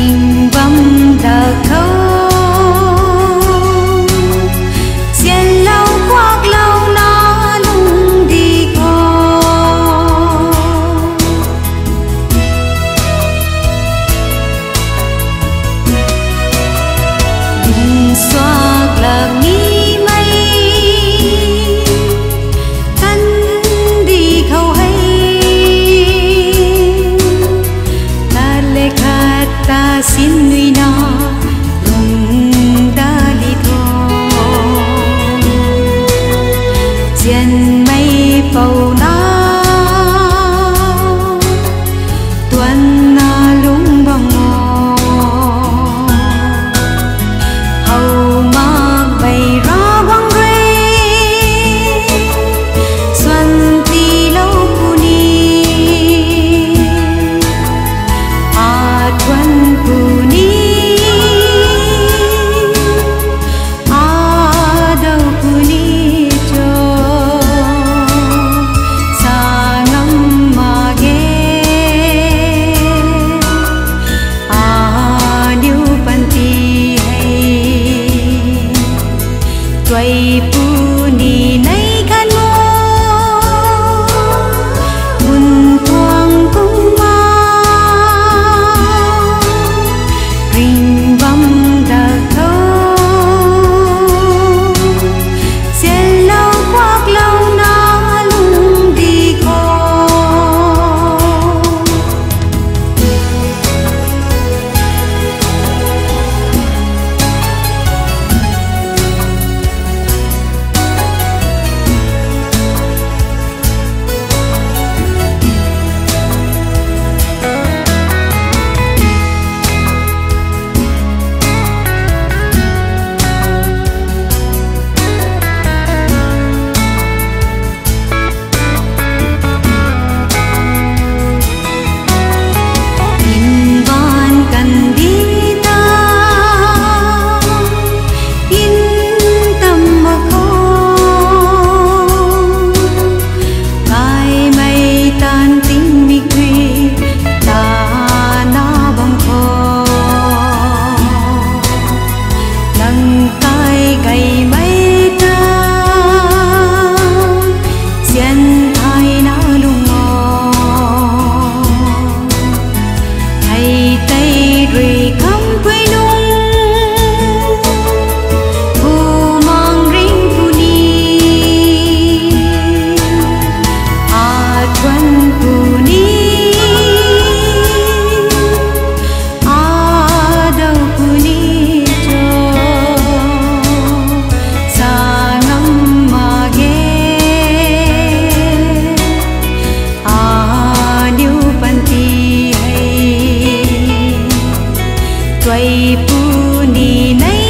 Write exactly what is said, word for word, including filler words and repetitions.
Ning bam da khou, sianlou kuaklouna lungdi khou, ding suak lak nimei kandih khou hei, tat le khat ta sin nuina lung dali tho. Sianmei pou na tuanna lung bam o. How mak bei Ravguangc rui suan tiilou puni, a tuan puni, a dau puni cho sa ngam mak ge. Aniu panty hei tuai puni nei khan o, bun tuang kumna ring bam da khou, sianlou kuaklouna lungdi khou. Nbaanv kandih ta ntam mak khou, kaimei taanv tingmik rui tana bam khou, nang kai gaymei ta sian thayna lung o. Hei tei rui kampui nung bumaeng ring puni, a tuan puni, a dau puni cho sa ngam mak ge. Aniu panty hei tuai puni nei